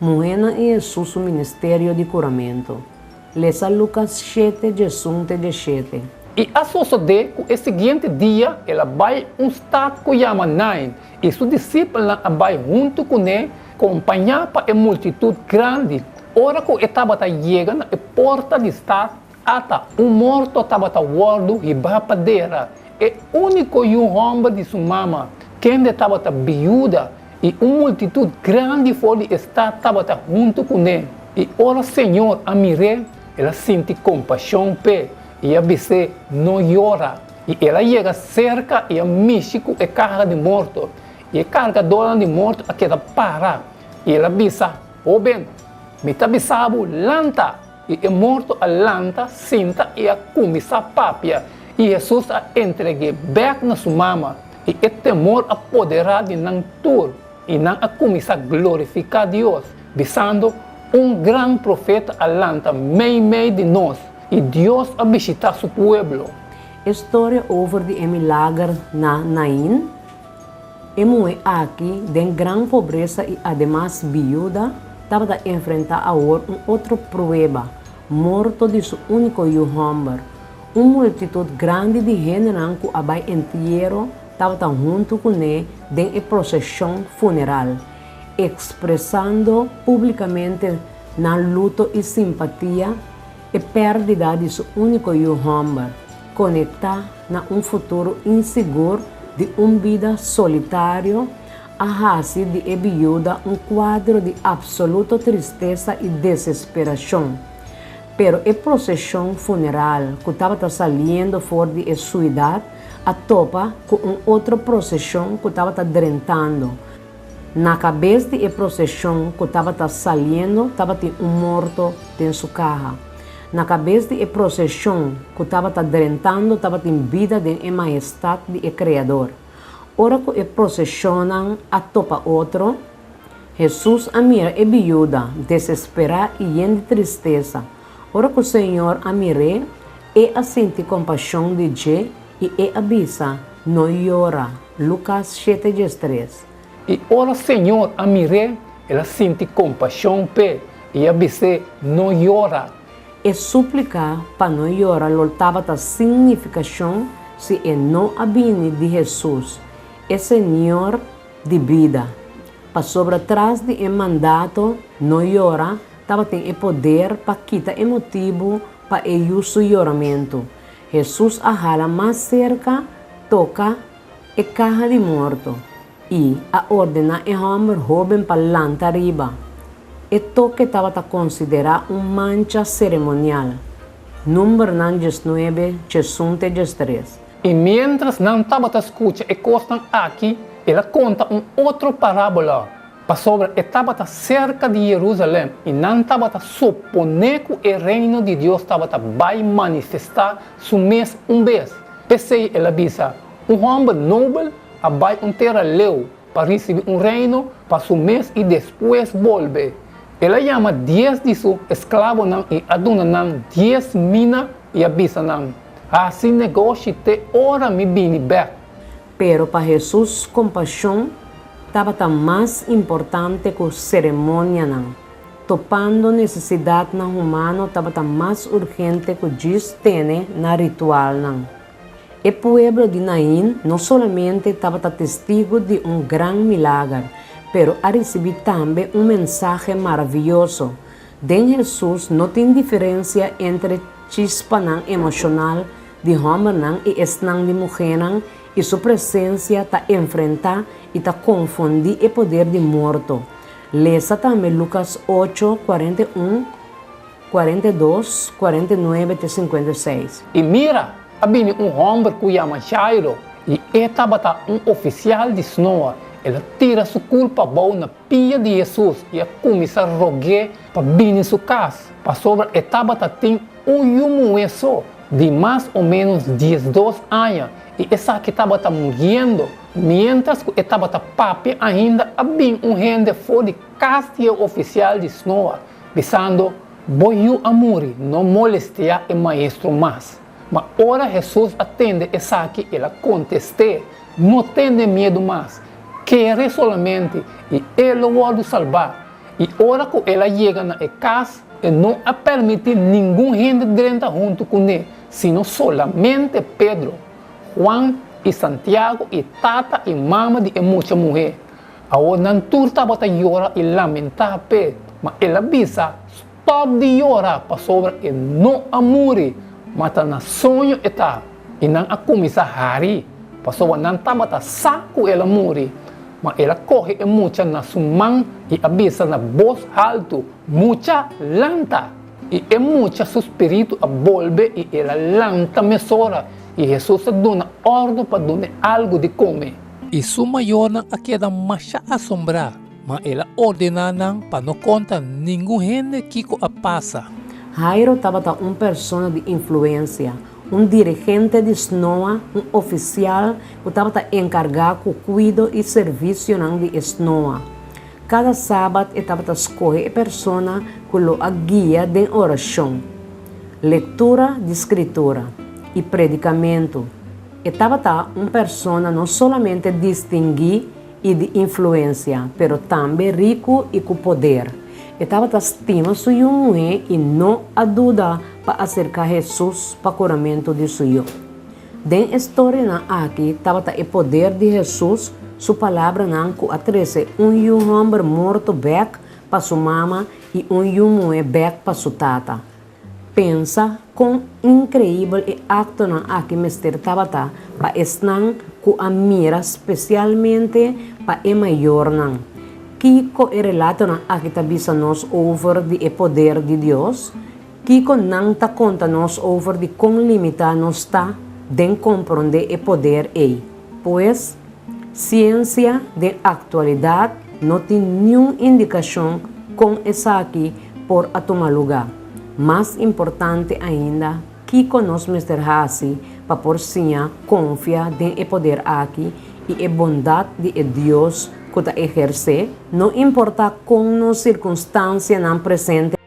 Muhénan i Hesus su ministerio di kuramentu. Lesa Lukas shete, 11 te 17. I a sosodé ku e siguiente dia el a bai un stat ku yama Nain, i su disipelnan a bai huntu kuné, kompañá pa e multitut grandi. Ora ku e tabata yega na e porta di stat, ata, un morto tabata wòrdu hibá pa dera, e úniko yu hòmber di su mama, kende tabata biuda, i un multitut grandi for di e stat tabata huntu kuné. I ora Señor a mir'é, el a sinti kompashon p'e i a bis'é, No yora. I el a yega serka i a mishi ku e kaha di morto, i e kargadónan di morto a keda para. I el a bisa, Hóben, mi ta bisa bo, lanta! I e morto a lanta, sinta i a kuminsá papia, i Hesus a entreg'é bèk na su mama. I e temor a poderá di nan tur, i nan a kuminsá glorifiká Dios, bisando, Un gran profeta a lanta meimei di nos, i Dios a bishitá su pueblo. E storia over di e milager na Nain. E muhé aki, den gran pobresa i ademas biuda, tabata enfrentá awor un otro prueba, morto di su úniko yu hòmber. Un multitut grandi di hendenan ku a bai entiero tabata huntu kuné den e proseshon funeral, ekspresando públikamente nan luto i simpatia e pèrdida di su úniko yu hòmber, konektá na un futuro insigur di un bida solitario, a hasi di e biuda un kuadro di apsoluto tristesa i desesperashon. Pero e proseshon funeral ku tabata saliendo for di e suidat a topa ku un otro proseshon ku tabata drentando. Na kabes di e proseshon ku tabata saliendo tabatin un morto den su kaha. Na kabes di e proseshon ku tabata drentando tabatin bida den e mahestat di e Kreador. Ora ku e proseshonnan a topa otro, Hesus a mira e biuda desesperá i yen di tristesa. Ora ku Señor a mir'é, E a sinti kompashon di dje i E a bisa, No yora. Lukas shete 13. I ora Señor a mir'é, El a sinti kompashon p'e i a bis'é, No yora. E súplika pa no yora lo tabata sin nifikashon si e no a bini di Hesus, e Señor di bida, pasobra tras di e mandato no yora tabatin e poder pa kita e motibu pa e yu su yoramentu. Hesus a hala mas serka, toka e kaha di morto i a ordená e hòmber hóben pa lanta riba. E toke tabata konsiderá un mancha seremonial. Numbernan 19, 11 te 13. I miéntras nan tabata skucha e kosnan aki, el a konta un otro parábola, pasobra e tabata serka di Jerusalèm i nan tabata suponé ku e Reino di Dios tabata bai manifestá su mes un bes. P'esei el a bisa, Un hòmber nobel a bai un tera leu pa risibí un reino pa su mes i despues bolbe. El a yama dies di su esklabonan i a duna nan dies mina i a bisa nan, Hasi negoshi te ora mi bini bèk. Pero pa Hesus kompashon tabata mas importante ku seremonianan. Topando nesesidatnan humano tabata mas urgente ku djis tene na ritualnan. E pueblo di Nain no solamente tabata testigu di un gran milager, pero a risibí tambe un mensahe maravioso, Den Hesus no tin diferensia entre chispanan emoshonal di hòmbernan i esnan di muhénan i su presensia ta enfrentá i ta konfundí e poder di morto. Lesa tambe Lukas ocho, 41, 42, 49 te 56. I mira, a bini un hòmber ku yama Jairo, i e tabata un ofisial di snoa. El a tira su kurpa abou na pia di Hesus i a kuminsá rog'é pa bini su kas, pasobra e tabata tin un yu muhé so, di mas o ménos 12 aña, i esaki tabata muriendo. Miéntras ku e tabata papia ainda a bin un hende for di kas di e ofisial di snoa, bisando, Bo yu a muri, no molestiá e maestro mas. Ma ora Hesus a tende esaki, el a kontest'é, No tene miedu mas, kere solamente, i e lo wòrdu salbá. I ora ku el a yega na e kas, e no a permití ningun hende drenta huntu kuné, sino solamente Pedro, Juan i Santiago i tata i mama di e mucha muhé. Awor nan tur tabata yora i lamentá p'e, ma el a bisa, Stòp di yora, pasobra e no a muri, ma ta na soño e ta. I nan a kuminsá hari, pasobra nan tabata sa ku el a muri. Ma el a kohe e mucha na su man i a bisa na bos haltu, Mucha, lanta! I e mucha su spiritu a bolbe i el a lanta mesora, i Hesus a duna òrdu pa dun'é algu di kome. I su mayornan a keda masha asombrá, ma el a ordená nan pa no konta ningun hende kiko a pasa. Jairo tabata un persona di influensia, un dirigente di snoa, un ofisial ku tabata enkargá ku kuido i servisionan di e snoa. Kada sabat e tabata skohe e persona ku lo a guia den orashon, lektura di Skritura i predikamentu. E tabata un persona no solamente distinguí i di influensia, pero tambe riku i ku poder. E tabata stima su yu muhé i no a duda pa aserká Hesus pa kuramentu di su yu. Den e storianan aki tabata e poder di Hesus su palabranan ku a trese un yu hòmber morto bèk pa su mama i un yu muhé bèk pa su tata. Pensa kon inkreibel e aktonan aki mester tabata pa esnan ku a mira, spesialmente pa e mayornan. Kiko e relatonan aki ta bisa nos over di e poder di Dios? Kiko nan ta konta nos over di kon limitá nos ta den komprondé e poder ei? Pues, siensia den aktualidat no tin niun indikashon kon esaki por a tuma lugá. Mas importante ainda, kiko nos mester hasi pa por siña konfia den e poder aki i e bondat di e Dios ku ta ehersé? No importá kon nos sirkunstansianan presente.